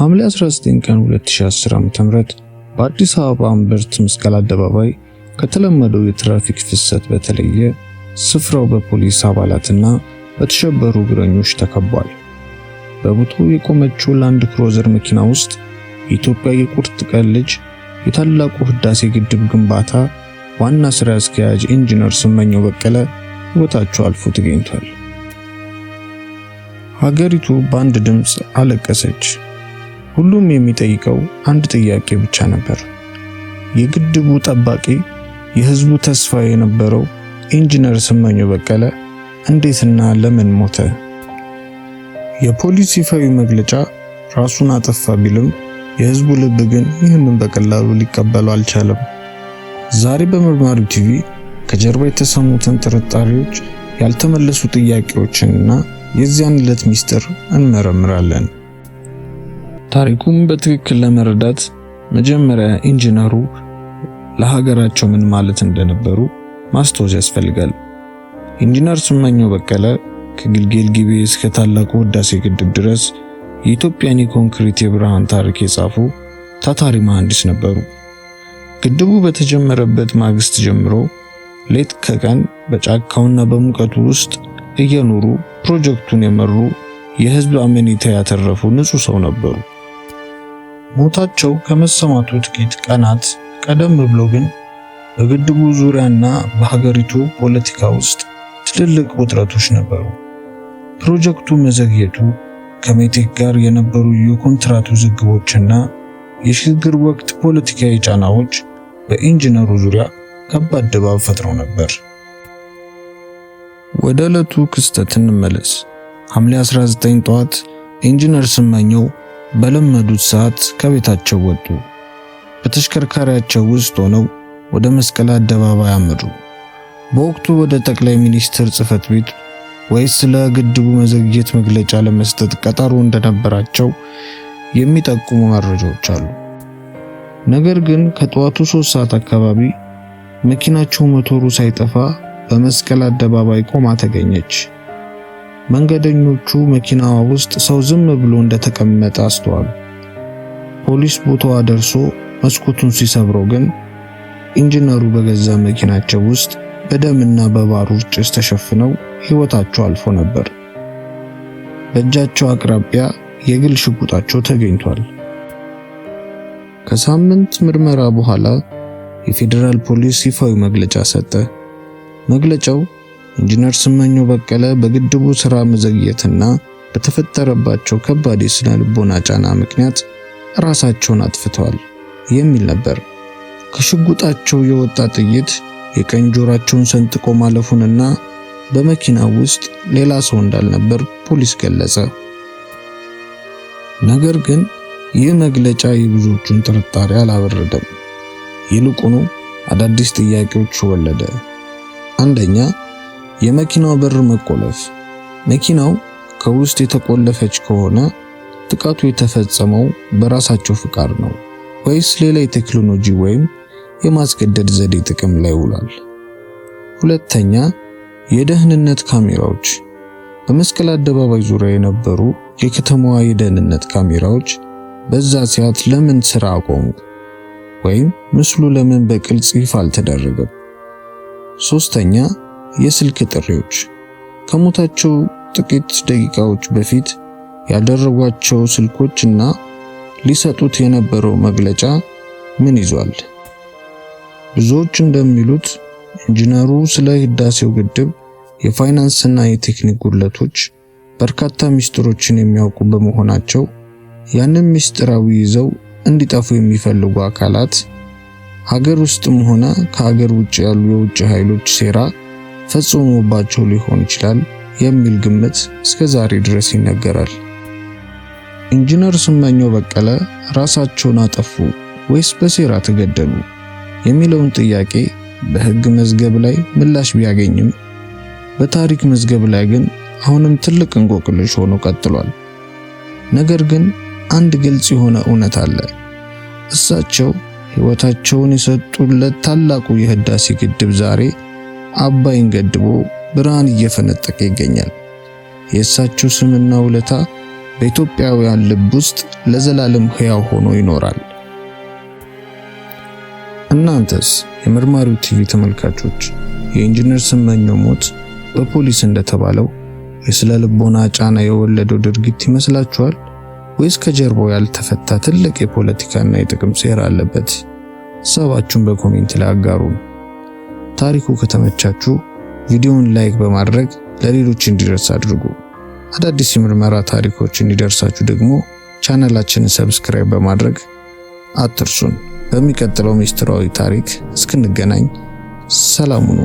ሐምሌ 19 ቀን 2010 ዓ.ም በአዲስ አበባ እምብርት መስቀል አደባባይ ከተለመደው የትራፊክ ፍሰት በተለየ ስፍራው በፖሊስ አባላትና በተሸበሩ እግረኞች ተከቧል። በቦታው የቆመችው ላንድ ክሩዘር መኪና ውስጥ የኢትዮጵያ የቁርጥ ቀን ልጅ፣ የታላቁ ህዳሴ ግድብ ግንባታ ዋና ስራ አስኪያጅ ኢንጂነር ስመኘው በቀለ ሕይወታቸው አልፎ ተገኝቷል። ሀገሪቱ በአንድ ድምፅ አለቀሰች። ሁሉም የሚጠይቀው አንድ ጥያቄ ብቻ ነበር። የግድቡ ጠባቂ፣ የህዝቡ ተስፋ የነበረው ኢንጂነር ስመኘው በቀለ እንዴትና ለምን ሞተ? የፖሊስ ይፋዊ መግለጫ ራሱን አጠፋ ቢልም የህዝቡ ልብ ግን ይህንን በቀላሉ ሊቀበለው አልቻለም። ዛሬ በመርማሪው ቲቪ ከጀርባ የተሰሙትን ጥርጣሬዎች፣ ያልተመለሱ ጥያቄዎችንና የዚያን ዕለት ሚስጥር እንመረምራለን። ታሪኩን በትክክል ለመረዳት መጀመሪያ ኢንጂነሩ ለሀገራቸው ምን ማለት እንደነበሩ ማስታወስ ያስፈልጋል። ኢንጂነር ስመኘው በቀለ ከግልገል ጊቤ እስከ ታላቁ ህዳሴ ግድብ ድረስ የኢትዮጵያን የኮንክሪት የብርሃን ታሪክ የጻፉ ታታሪ መሐንዲስ ነበሩ። ግድቡ በተጀመረበት ማግስት ጀምሮ ሌት ከቀን በጫካውና በሙቀቱ ውስጥ እየኖሩ ፕሮጀክቱን የመሩ፣ የህዝብ አመኔታ ያተረፉ ንጹህ ሰው ነበሩ። ሞታቸው ከመሰማቱ ጥቂት ቀናት ቀደም ብሎ ግን በግድቡ ዙሪያና በሀገሪቱ ፖለቲካ ውስጥ ትልልቅ ውጥረቶች ነበሩ። ፕሮጀክቱ መዘግየቱ፣ ከሜቴክ ጋር የነበሩ የኮንትራት ውዝግቦችና የሽግግር ወቅት ፖለቲካዊ ጫናዎች በኢንጂነሩ ዙሪያ ከባድ ድባብ ፈጥረው ነበር። ወደ ዕለቱ ክስተት እንመለስ። ሐምሌ 19 ጠዋት ኢንጂነር ስመኘው በለመዱት ሰዓት ከቤታቸው ወጡ። በተሽከርካሪያቸው ውስጥ ሆነው ወደ መስቀል አደባባይ አመሩ። በወቅቱ ወደ ጠቅላይ ሚኒስትር ጽሕፈት ቤት ወይስ ስለ ግድቡ መዘግየት መግለጫ ለመስጠት ቀጠሮ እንደነበራቸው የሚጠቁሙ መረጃዎች አሉ። ነገር ግን ከጠዋቱ 3 ሰዓት አካባቢ መኪናቸው ሞተሩ ሳይጠፋ በመስቀል አደባባይ ቆማ ተገኘች። መንገደኞቹ መኪናዋ ውስጥ ሰው ዝም ብሎ እንደተቀመጠ አስተዋሉ። ፖሊስ ቦታዋ ደርሶ መስኮቱን ሲሰብረው ግን ኢንጂነሩ በገዛ መኪናቸው ውስጥ በደምና በባሩድ ጭስ ተሸፍነው ሕይወታቸው አልፎ ነበር። በእጃቸው አቅራቢያ የግል ሽጉጣቸው ተገኝቷል። ከሳምንት ምርመራ በኋላ የፌዴራል ፖሊስ ይፋዊ መግለጫ ሰጠ። መግለጫው ኢንጂነር ስመኘው በቀለ በግድቡ ስራ መዘግየትና በተፈጠረባቸው ከባድ የስነ ልቦና ጫና ምክንያት ራሳቸውን አጥፍተዋል የሚል ነበር። ከሽጉጣቸው የወጣ ጥይት የቀኝ ጆሯቸውን ሰንጥቆ ማለፉንና በመኪናው ውስጥ ሌላ ሰው እንዳልነበር ፖሊስ ገለጸ። ነገር ግን ይህ መግለጫ የብዙዎቹን ጥርጣሬ አላበረደም። ይልቁኑ አዳዲስ ጥያቄዎች ወለደ። አንደኛ፣ የመኪናው በር መቆለፍ። መኪናው ከውስጥ የተቆለፈች ከሆነ ጥቃቱ የተፈጸመው በራሳቸው ፍቃድ ነው ወይስ ሌላ የቴክኖሎጂ ወይም የማስገደድ ዘዴ ጥቅም ላይ ውሏል? ሁለተኛ፣ የደህንነት ካሜራዎች። በመስቀል አደባባይ ዙሪያ የነበሩ የከተማዋ የደህንነት ካሜራዎች በዛ ሰዓት ለምን ስራ አቆሙ? ወይም ምስሉ ለምን በግልጽ ይፋ አልተደረገም? ሶስተኛ፣ የስልክ ጥሪዎች። ከሞታቸው ጥቂት ደቂቃዎች በፊት ያደረጓቸው ስልኮች እና ሊሰጡት የነበረው መግለጫ ምን ይዟል? ብዙዎች እንደሚሉት ኢንጂነሩ ስለ ህዳሴው ግድብ የፋይናንስና የቴክኒክ ጉድለቶች በርካታ ሚስጥሮችን የሚያውቁ በመሆናቸው ያንን ሚስጥራዊ ይዘው እንዲጠፉ የሚፈልጉ አካላት፣ ሀገር ውስጥም ሆነ ከሀገር ውጭ ያሉ የውጭ ኃይሎች ሴራ ፈጽሞባቸው ሊሆን ይችላል የሚል ግምት እስከ ዛሬ ድረስ ይነገራል። ኢንጂነር ስመኘው በቀለ ራሳቸውን አጠፉ ወይስ በሴራ ተገደሉ የሚለውን ጥያቄ በሕግ መዝገብ ላይ ምላሽ ቢያገኝም በታሪክ መዝገብ ላይ ግን አሁንም ትልቅ እንቆቅልሽ ሆኖ ቀጥሏል። ነገር ግን አንድ ግልጽ የሆነ እውነት አለ። እሳቸው ሕይወታቸውን የሰጡለት ታላቁ የህዳሴ ግድብ ዛሬ አባይን ገድቦ ብርሃን እየፈነጠቀ ይገኛል። የእሳቸው ስምና ውለታ በኢትዮጵያውያን ልብ ውስጥ ለዘላለም ሕያው ሆኖ ይኖራል። እናንተስ የመርማሪው ቲቪ ተመልካቾች የኢንጂነር ስመኘው ሞት በፖሊስ እንደተባለው የስነ ልቦና ጫና የወለደው ድርጊት ይመስላችኋል? ወይስ ከጀርባው ያልተፈታ ትልቅ የፖለቲካና የጥቅም ሴራ አለበት? ሀሳባችሁን በ comment ላይ አጋሩን። ታሪኩ ከተመቻችሁ ቪዲዮውን like በማድረግ ለሌሎች እንዲደርስ አድርጉ። አዳዲስ የምርመራ ታሪኮች እንዲደርሳችሁ ደግሞ ቻናላችንን subscribe በማድረግ አትርሱን። በሚቀጥለው ሚስጥራዊ ታሪክ እስክንገናኝ ሰላም ሁኑ።